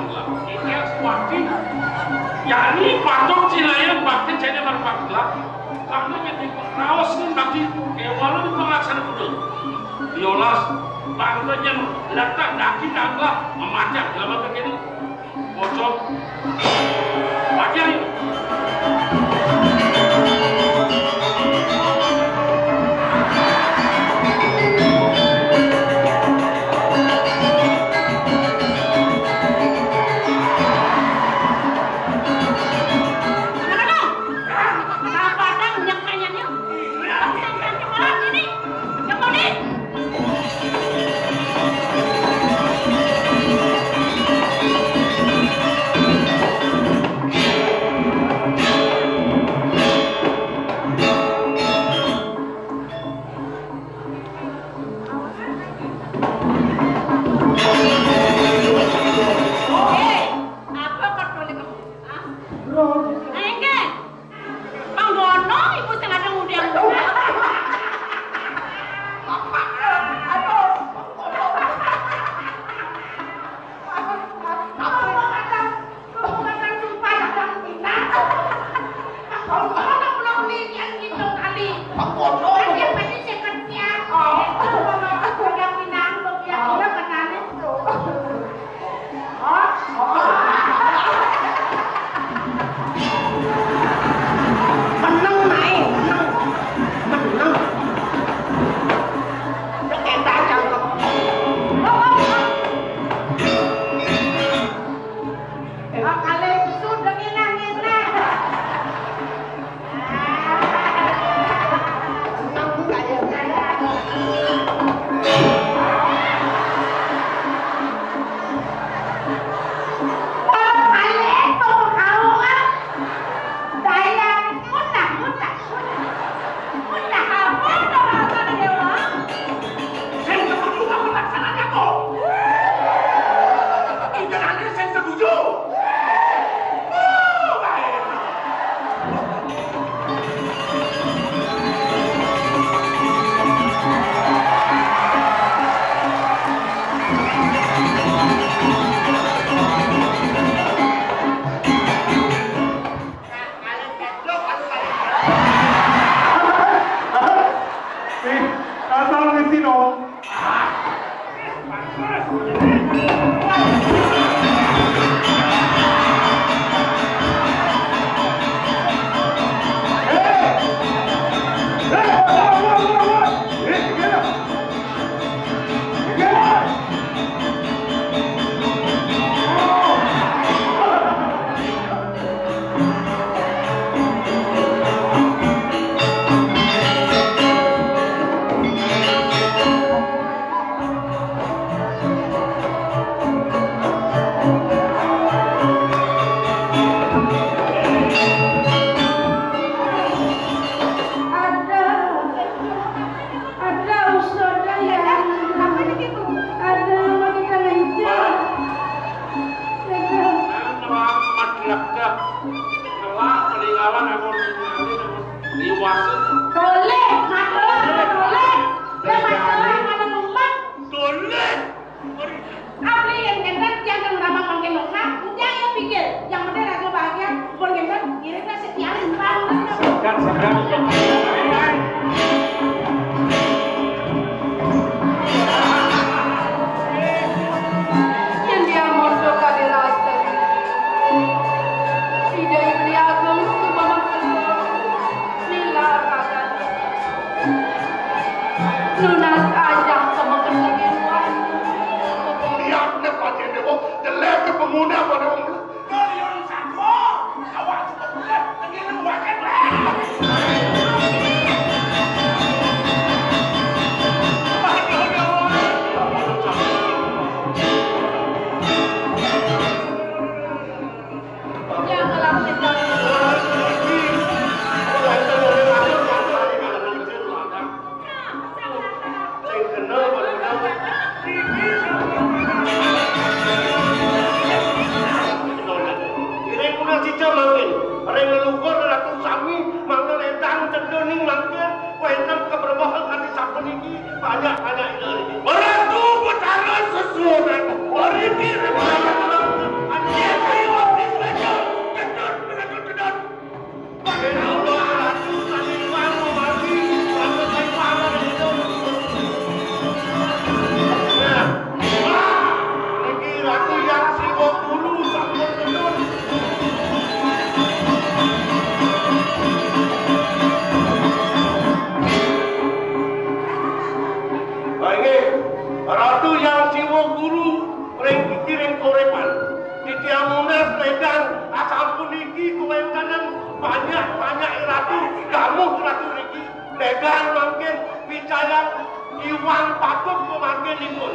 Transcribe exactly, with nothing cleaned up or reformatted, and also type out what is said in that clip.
Iki wati. Yani patok cilayan bakti jane marang Pak Gelah. Karena yang di raos ini tadi, eh, walau di pengawasan kudu. Yolas, bangsa yang letak daki tangga memajak dalam begini. Bocor. Wajah ini. Apa perlu dikemu? Hah? Enggak. Panggono ibu sing ada ngudiang. Aduh. Meneng nae, meneng. Meneng. Wis entak cangkem. Kok kalih sudah ngenah-ngenah. Sing setuju apa laksananya kok? Itu nanti sing setuju. Eh, asal ngerti dong. Ada, ada usaha yang ada mau kita hijau. Selamat ledak. Kelak peninggalan aku ninggalin aku. Liwasin. Toleh, masalah, toleh. Ya, masalah, mana rumah? Toleh. Abdi yang ngenten, tiang kan ramah mangkin lokna, tiang yang pikir, yang penting raga bahagia, pun ngenten, ngirimnya setiarin, segan, segan. Yang dia mondo kali rasa. Ida Ibni Ageng, Mama Kelo, Lila Arkadan. Nunas ajak sama kerja di luar. Lihat nih, Pak Jenderal. Jelek ke pengguna pada umur. Kalian satu, awak cukup berat, lagi lu makan lah. Yang telah menjadi Sing kenal, Pak Kenal. Ring kuna sija mangkin, ring leluhur ratu sami, mangda ledang cendha ning mangkin, wénten keberbohong ati sapuniki, banyak-banyak ida niki. Ratu Betara Sesuunan, mriki ring Dan asampun niki kuwéntenan banyak-banyak ratu, damuh ratu niki. Legan mangkin picayang iwang patut pemangkinipun.